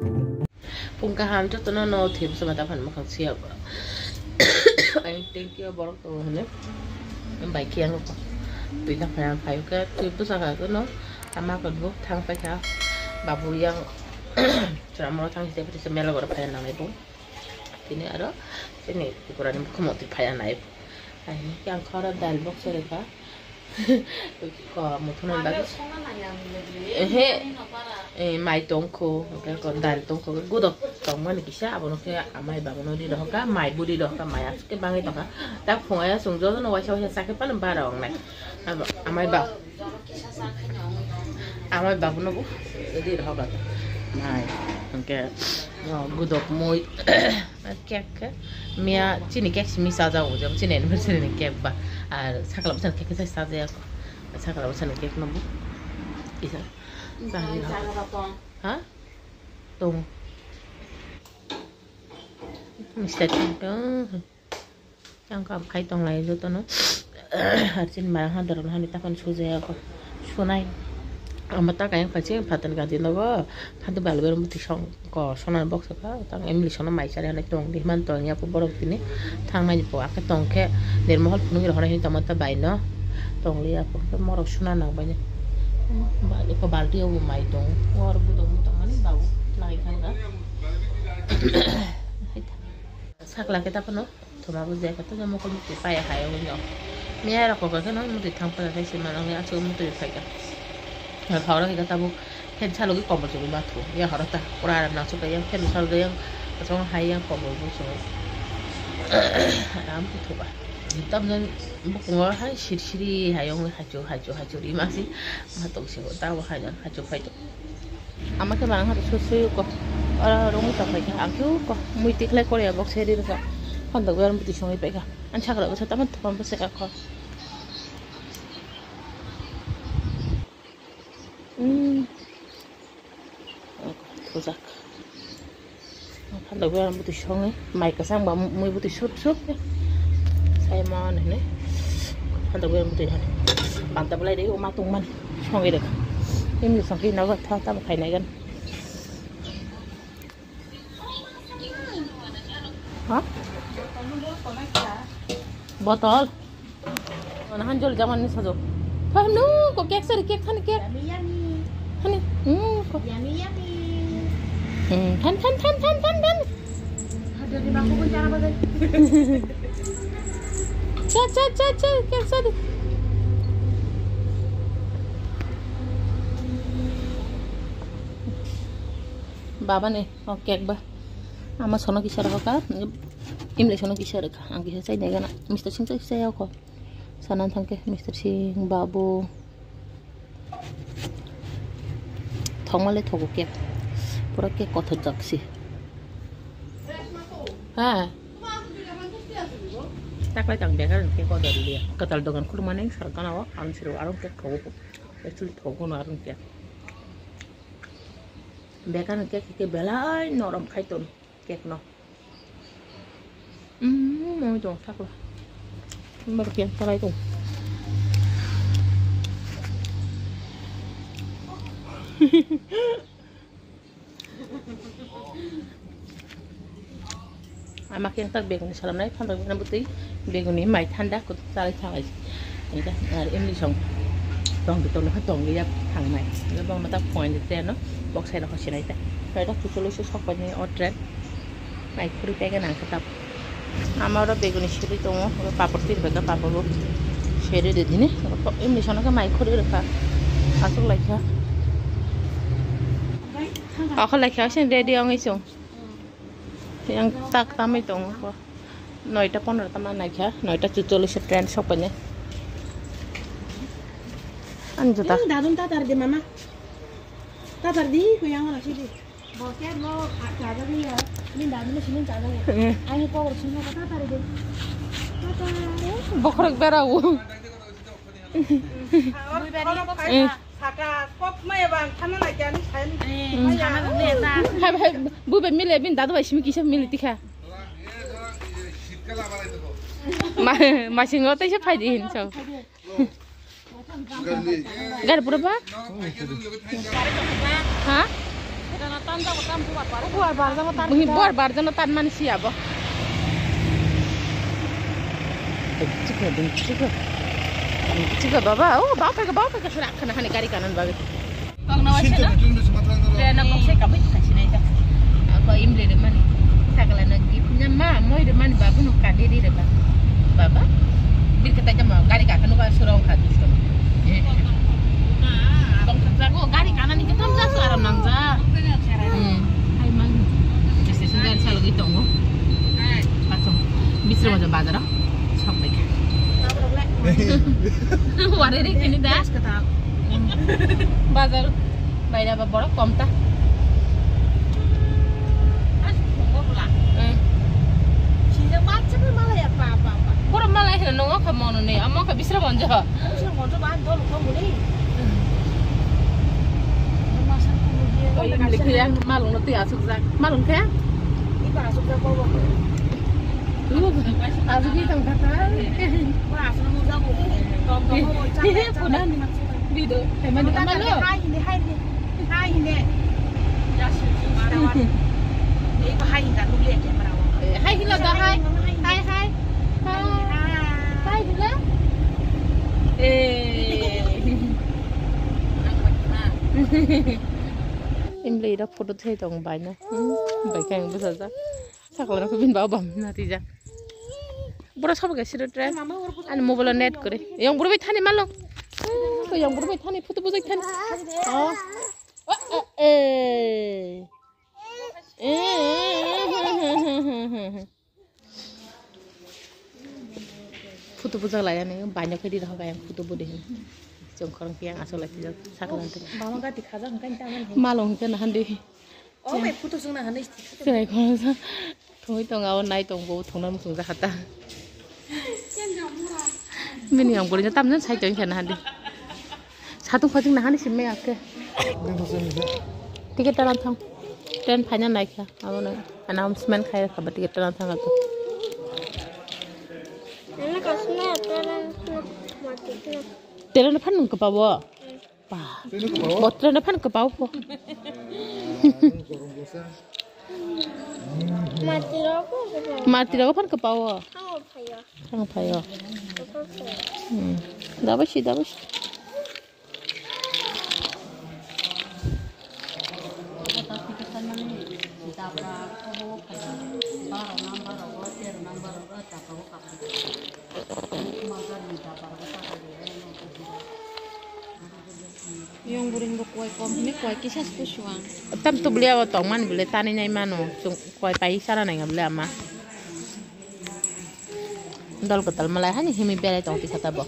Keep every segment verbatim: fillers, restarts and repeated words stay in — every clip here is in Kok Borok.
Pung kaham jotono no thwi bwsa mata phani mwkhang siyok. Ai thank you borok to hwnwi. Bai khe ang twi ta phai ang phai khe twi bwsa kha no ama khe bo thang pai kha. Babu yang chwramo thang se phai se mela gora phai nang bo. Tini aro tini kurani khumoti phai nai. Ai khe ang khora dal bok se kha. Ko muthunai bagwi. Ehe. Eh, mai tongkho, hwnkhe ko dal tongkho, gudok tongmani kisa, abono khe amai babono ri rohorkha, mai bo ri rohorkha, mai aswk khe bangwi tongkha. Tak phungo ya chwng jotono waisa waisa chakhe phano bara wngnai. Abo amai ba-, amai babono bo ri rohorkha. Mai, hwnkhe, o, gudok mui. Cake khe miya chini cake simi chajago, jebo chini anniversary ni cake ba. Ar sakla bwsani cake khe sajaya kho. Sakla bwsani cake no bo kisa chajagwi rw. Ha? Tongo. Mister Chinto. Ang kha khai tong lai jotono. Ar chini maya ha dorok hani takhon sujaya kho. Sunai. Ama ta kayang phachi phatar gadi nogo. Phadu balber muti song ko sona box ka tang emli sona mai chari hanai tong di man tong ya borok tini thangnai po ake tong khe nirmohol phunuk rok hwnwi tongma ta bai no tong li ya po morok suna nang bai ni. Ba ko balti o mai tong or budok mutong mani babu lai khan ga. Sakla khe ta phano. Thoma bo je khe to mokol mukti paya hai wngno. Miya rok kok khe no mukti thang pala khai se manang ya aswk mukti phai kha. Phawra khe tabuk phen salo khe komol chugui ma thu. Ya horo ta pura aram nang chukha yang phen salo yang aswk hai yang komol bo chugui. Aram khe thuba. Tam jan bukungo hai siri siri hai wngwi hai chu hai chu hai chu ri ma si. Ma tong se bo ta bo hai jan hai chu phai to. Ama khe manang hado sui sui ko. Oro rungwi tong kha ang khe ko mui tikhlai korea box seri rwkha. Phantok bai oro muti songwi paikha. Ani sakra bwsa tamo thopam bwsa kha. Hmm. Thujak. Phantok bai oro muti songwi mai kwchang ba mui buti sut sut. Sai ma nene. Phantok bai oro muti hani. Panta belai de uma tungmani. Songwi rwkha. Imni songwi nogo tha tamo khainai gan. Ha? Botol. Mana han jol jaman ni sajok. Paham nu ko cake sari cake hani cake. Yummy, yummy. Hani. Hmm ko. Yummy, yummy. Hmm han han han han han han. Hadir di bangku pun cara bagai. Cha cha cha cha cake sari. Baba ni o cake ba. Ama sono kisa rokha, imle sono kisa rokha. Ang kisa chai nai gana. Mister Singh chai chai ko. Sanan thangke Mister Singh, Babu. Thongmale thogo cake. Pura cake kothok jaksi. Ha. Taklai tang bekar cake order liya. Katal dogan khulmani sar gana o. Ang siru arong cake thogo. Actually thogo no arong cake. Bekar ni cake khe belai norom khai ton cake no. Mm, mui tong sakla. Bar pian salai tong. Ama khe tak beguni salamnai, phantok beguni bwtwi, beguni mai thanda, kwtal chalai thanglai. Engkhe ar imli song tong di tong di kha tong di ya thangnai. Bo ma tak point de no, bok sai rok sinai ta. Kai tak kuchulu se sok pai ni o train. Mai khuri pegana khe tak. Ama oro beguni siri tongo, papor tin beka papor bo siri de dini. Imli sono khe mai khuri rwkha. Aswk lai kha. Okhor lai kha, sin ready ongwi chwng. Yang tak tamwi tongo. Noita pondro tama naikha, noita chuchollis train sokpani. Ani juta. Ini dadun tatar di mama. Tatar di, kuyang wala sidi. Bokya mo, a, jaga di ya. Ini dadun sini jaga ya. Eh. Ani pokor sini tatar di. Tatar. Bokhorok berao. Eh. Saka kok maya bang thana na kya ni khayan. Eh, maya. Hai, hai, bu be mile bin dadu bai simi kisa mile tikha. Ma, ma singo tai se phai di hin so. Gar pura ba? Ha? Buar barjano tan mani siya bo. Chikha din, chikha. Chikha baba, oh, bau phaikha, bau phaikha, sura khana hani gari kanan bagwi. Train o kok se kabui kha sinai ta. Ako imli de mani. Sakala na gift na ma, moi de mani babu no kadi de ba. Baba. Bir kata jama gari ka kanu ba sura kha dusto. Tong kha ko gari kana ni ketam ja su aram nang ja. Hmm. Hai mang. Station gari sa lagi tongo. Patong. Bisra maja bazar. Sok bai. Wari re kini da. Bazar. Baira ba borok kom ta. As, bongo bwla. Eh. Sijak bacha bai malaya pa, pa, pa. Borok malai hino nongo kha mono ne, amo kha bisra monjo. Bisra monjo ba dol kho muni. Oi, imli khe yang malung no twi asuk jak. Malung khe? Iba asuk jak bobo. Asuk ni tong kha ta. Ba asuk no jak bo. Tom tom bo. Video, hai mani, hai mani. Hai hine. Hai hine. Hai hine da, hai. Hai, hai. Hai. Hai hine. Eh. Imli ira photo thai tong bai na. Hmm, bai kha ang bwsajak. Sakla rok bin ba bam na tija. Bura sabo ga siro tre. Ani mobile net kore. Yang bura bai thani malo. Hmm, yang bura bai thani photo bujai thani. Oh. Oh, oh, eh. Eh. Photo bujak lai ani, baino khe di rok yang photo budi hin. Chong khorang khe yang aswk lai tijak sakla te. Bama gati khajak hwnkhe ta mani. Malo hwnkhe na handi. Oh, bai photo chwngna handi. Chwrai khorang sa. Thungwi tong, abo nai tong, bo thungna muchung jakha ta. Bini yang buri tam jan sai tong khe na handi. Satung phatung nahani simai akke. Ticket talan thang. Train phaina naikha. Abo nai. Announcement khai rakha ba ticket talan thang ato. Train phan nung kapa bo. Ba. Bo train phan kapa bo. Mati rok phan kapa bo. Thang phayo. Hmm. Dabasi, dabasi. Yang buring bo kuai kom hini kuai kisa sku suang. Tam tu beli awa tong man beli tani nai mano. Kuai pai sana nai beli ama. Dol kwtal malai hani himi berai tong tikha ta bo.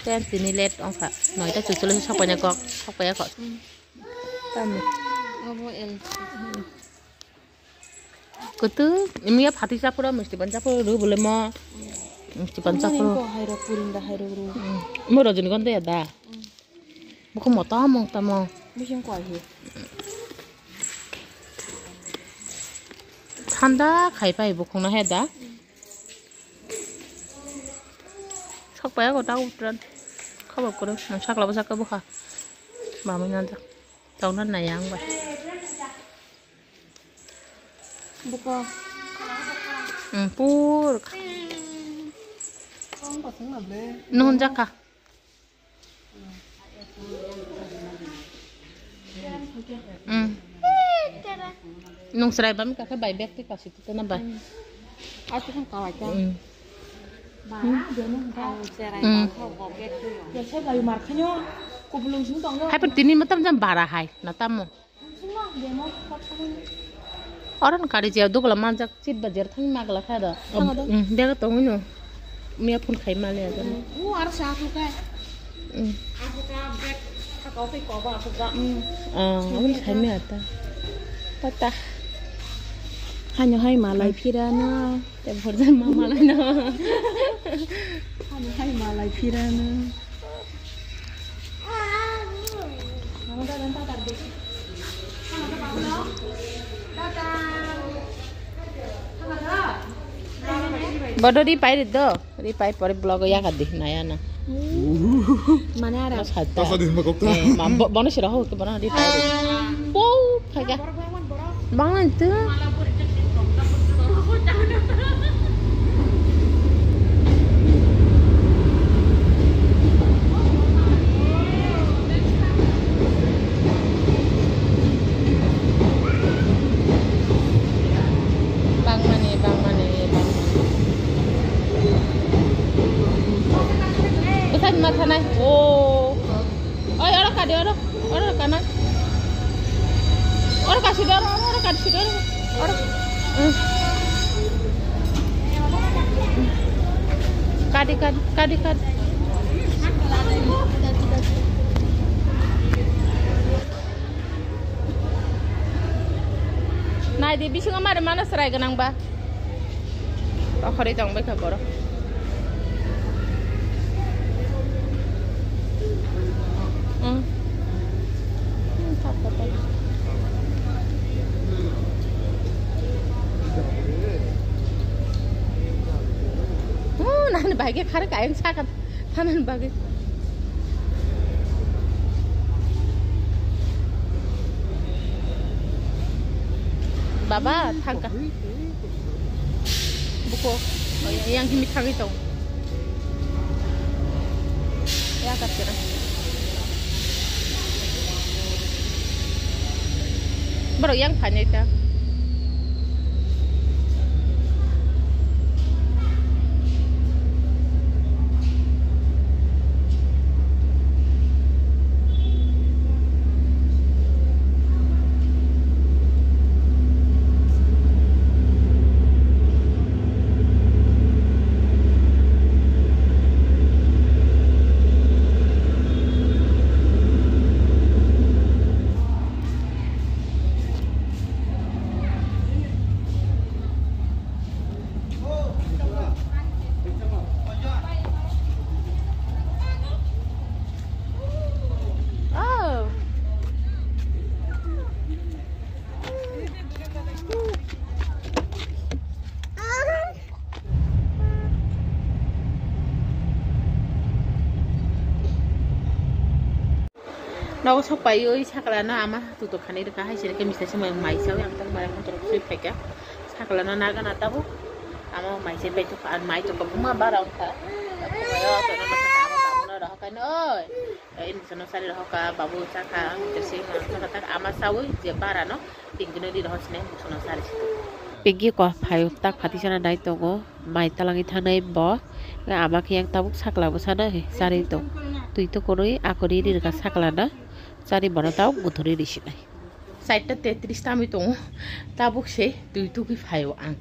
Ten tini late ongkha. Noita chuchulwi sokpaina kok, sokpaiya kok. Tamo. Obo el. Kutu, imiya phati chapura, misti ban chapura, ru bole mo. Misti ban chapura. Ko hairo purinda hairo ru. Mo Rajinigonda ya da. Buku mota mong tamo. Bising koi he. Thanda khai pai bukhung na he da. Sok pai ako ta utran. Khabo kuru, nang sakla bo sakka bukha. Bamwi nanjak. Tau na nai ang bai. Buko. Hmm, pur. Nuhun jakha. Hmm. Nung serai bami kakhe bai bag ti kasi tu na bai. Aku kan kawai kan. Hmm. Aku serai kan kau bag tu. Ya saya bayu markhanyo kubulung sing tong. Hai pun tini matam jam bara hai, na tamo. Oro no kari jia dugla manjak chit ba jer thang magla kha da. Thang da. Um, bega tong no. Miya phun khai mali ada. U ar sa thu kai. Um. Aku ka bag thakau kai ko ba aku ga. Um. Ah, abun khai mi ata. Pata. Hanyo hai malai phira na. Te bhorjan ma malai na. Hanyo hai malai phira na. Bodo ri pai ri do, ri pai pore vlog ya kadi naya na. Mana ara. Tasa din makok ta. Eh, ma-, bo-, bono sira ho, bono di pa. Po, phaga. Banglan tu. Bangmani, bangmani, bangmani. Bwsai ma thanai. Oh. Oi, oro kadi, oro, oro kana. Oro kasi, oro, oro, oro kasi, oro. Oro. Hmm. Kadi, kadi, kadi, kadi. Nai di, bisingo mari mano serai gwnang ba. Okhoroi tong bai kha borok. Hmm. Hmm, thap, thap, thap. Hmm, nani bai khe khare kayang sakha. Thanani bagwi. Baba, thangka. Buko, yang himi thangwi tong. Ya, kasira. Borok yang phainai ta. Oh. Nogo sok paiwi sakla no ama tuto khani rwkha hai sini khe misa se mai mai sawi ang tak mai ang torok swi phaikha sakla no naga na tabuk ama mai se pai tukha mai tukha buma bara wngkha. Oi. Ini sono sari rohoka babu chakha ang tesi chakha tak ama sawi je bara no tingkino di rohosne sono sari. Piggy ko phayo tak phati sana dai tongo mai talangwi thangnai bo ama khe yang tabuk sakla bwsano he chari tong twi tukurwi akorwi ri rwkha sakla no chari bono tabuk buthurwi ri sinai. Chaita tetris tamwi tongo tabuk se twi tukwi phaio ang.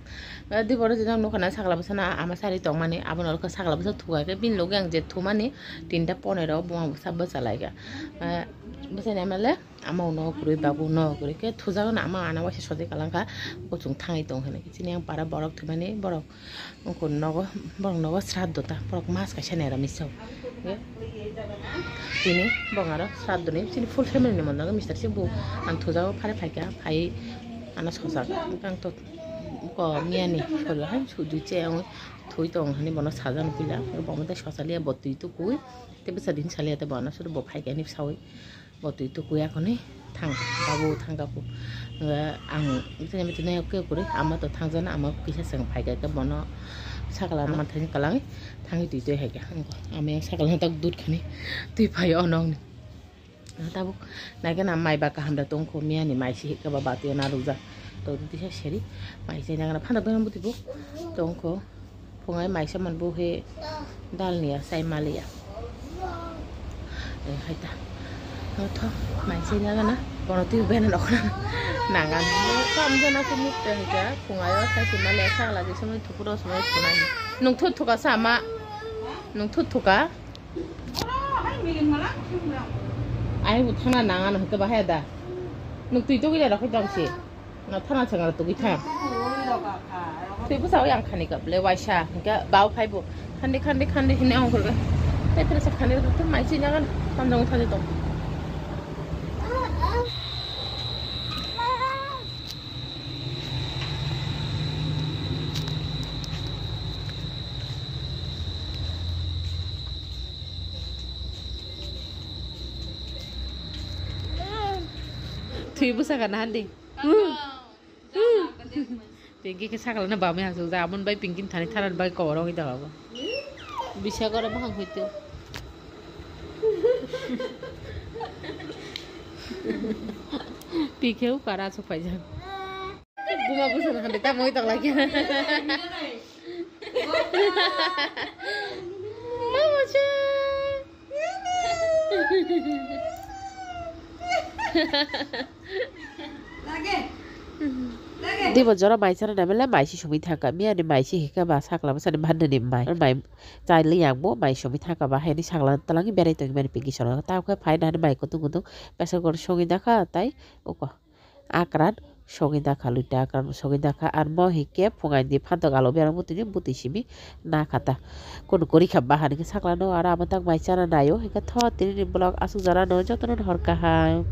Di boro jeno nukha na sakla bwsano ama sari tongmani abono sakla bwsa thuka khe bini logi ang je thumani tinta ponero buma bwsa bwchalaikha. Bwsani amale ama uno kwrwi babu uno kwrwi khe thujago no ama ana waisa sojai kalangkha kuchung thangwi tong hinwi chini ang para borok thumani borok. Wngkha nogo, borok nogo sraddho ta, borok mas kaisa naira misao. Tini borok aro sraddho ni chini full family ni mondo mister se bo ang thujago phare phaikha, phai ano sojak. Ang to ko miyani solo hai sujui che ang thui tong hani bono sajak nw puila, bo mote sosa liya bo twi tukui, tei bwsa din salia tei bo ano suru bo phaikha hinwi saui. Bo twi tukui akhoni thang, babu thangkha ku. Ang tini tini khe kwrwi ama to thangjana ama kisa chwng phaikha khe bono sakla no manthai kwlangwi thangwi twi twi haikha. Ama yang sakla no tak dut khani twi phai o nokni. Tabuk naikhe na mai ba kaham da tongkho miyani mai se hikha ba bati na rwjak. To tisa seri mai se nang phanda bwrang bwtwi bo tongkho. Phungai maisa man bo he dal niya sai maliya. Eh, hai ta. Tho, maisa niya gana. Bono twi bena nokna. Nangan. Kam jana ko mukte hai ta. Phungai o sai si maliya sagla je somoi thupuro somoi thunai. Nung thut thuka sama. Nung thut thuka. Ai bu thana nangan hwnkhe bahaya da. Nung twi togwi da rokhe tong si. Na thana chwng aro tugui thang. Tei bwsa oi ang khani kap le waisa hingke bau phai bo khandi khandi khandi hini ang khulga. Tei phirsa khani rwkha mai chini ang panjang thani tong. Twi bwsa kana handi. Pinky khe sakla na bamwi hasuk ja, amon bai Pinky thani thanan bai kobor wngwi dagabo. Bisa gore bahang hoite. Pikhe ukara asuk paijak. Buma bwsa na handi tamo wi tokla khe. Mama cha. Dibo jora mai chana naimale mai si sumi thangka. Miyani mai si hika ba sakla bwsani bhandani mai. Mai chai li yangbo mai sumi thangka ba haini sakla talangi berai tongi mani Pinky sono. Tao khe phai nani mai kutung kutung pesakor songi dakha tai uko. Akran songi dakha, luita akran songi dakha. Ar mo hike phungaini phantok alo berang butini butui simi nakha ta. Kunu kori kha bahani khe sakla no aro amo tak mai chana naio. Hike tho tini ni vlog asuk jora no jotono hor kaham.